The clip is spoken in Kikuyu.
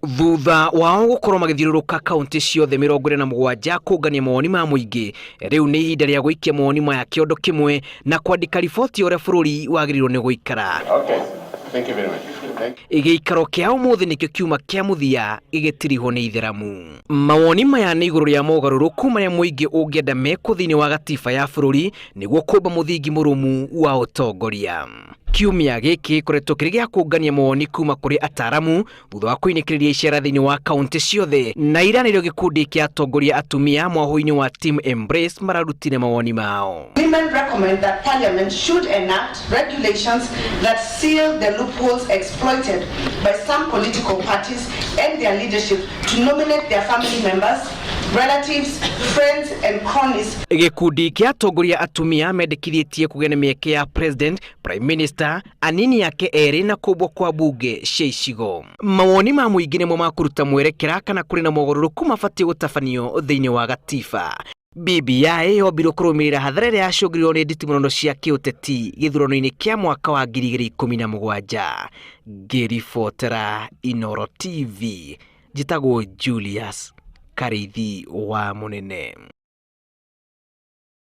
Thutha wao gũkorwo magĩthiũrũrũka kaunti ciothe 47 kũngania mawoni ma mũingĩ, rĩu nĩ ihinda rĩa gũikia mawoni maya kĩondo kĩmwe na kwandĩka riboti ya ũrĩa bũrũri wagĩrĩirwo nĩ gũikara. Okay. Thank you very much. Thank Gĩikaro kĩa ũmũthĩ nĩkĩo kiuma kĩa mũthia gĩgĩtirihwo nĩ itheramu. Mawoni maya nĩ igũrũ rĩa mogarũrũku marĩa mũingĩ ũngĩenda mekwo thĩinĩ wa gatiba ya bũrũri nĩguo kũmba mũthingi mũrũmu wa ũtongoria. Kiumia gĩkĩ gĩkoretwo kĩrĩ gĩa kũngania mawoni kuma kũrĩ ataramu thutha wa kũinĩkĩrĩria icera thĩinĩ wa kaunti ciothe, na ira nĩrĩo gĩkundi kĩa atongoria atumia mwahũ-inĩ wa Team Embrace mararutire mawoni mao. Women recommend that Parliament should enact regulations that seal the loopholes exploited by some political parties and their leadership to nominate their family members, relatives, friends and cronies. Gĩkundi kĩa atongoria atumia mendekithĩtie kũgĩa na mĩeke ya president, prime minister, anini ake erĩ na kũmbwo kwa mbunge cia icigo. Mawoni ma mũingĩ nĩmo makũruta mwerekera kana kũrĩ na mogarũrũku mabatiĩ gũtabanio thĩinĩ wa gatiba. BBI yombirwo kũrũmĩrĩra hathara ĩrĩa yacũngĩrĩirio nĩ nditimũrano cia kĩũteti gĩthurano-inĩ kĩa mwaka wa 2017. Ngĩribotera Inooro TV, njĩtagwo Julius Karĩithi wa Mũnene.